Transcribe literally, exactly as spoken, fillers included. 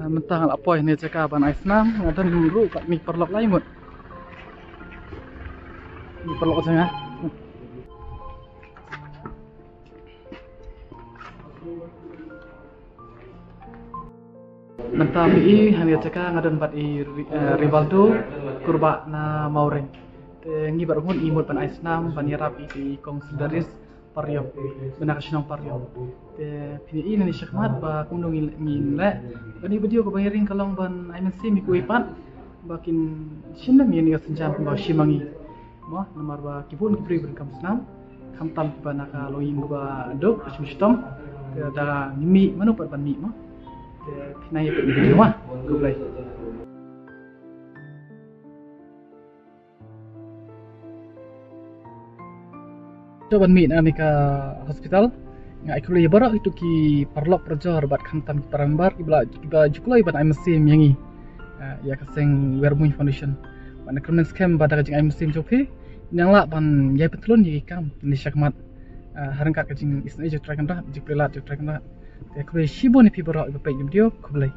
Ah, mynta nga la poi hangne jaka ban ai snam, nga don ruh kat mi paralok lai mut. Mi paralok jong nga. Mynta phi i hangne jaka nga don bad i Ri-, eh, Rivaldo, Kurbah na Mawreng. Te ngi bad u ngut ngi mut ban ai snam ban ïarap ïa i Kong Sildaris Pariong, ba na ka shnong Pariong. Te phin ïa i nangne shakhmat ba kumno ngin, ngin leh. Kane ka video kaba ngi ring ka long ban ai mynsiem ïa kiwei pat ba kin shim ïa kane ka sienjam kumba shim ma ngi. Mo, namar ba ki bun ki briew ba donkam snam, khamtam kiba na ka longïing kaba duk, ka shim shitom. Te da ngi mih, mano pat ban mih mo. Te phin ïa peit ïa ka video mo. Khublei. To ban mih na kane ka hospital. Nga ai khublei ïa baroh kito ki paralok parajor bad khamtam ki para member kiba la, kiba ju kloi ban ai mynsiem ïa ngi. Ah, ïa ka seng Weramui Foundation. Bad nga kyrmen skhem ba da ka jingai mynsiem jong phi, ngi lah ban ïai pynthlun ïa ki kam nangne shakhmat. Ah, ha ryngkat ka jingisynei jong U Trai Kynrad, jingpyllait jong U Trai Kynrad. Te khublei shibun ïa phi baroh kiba peit ïa ka video, khublei.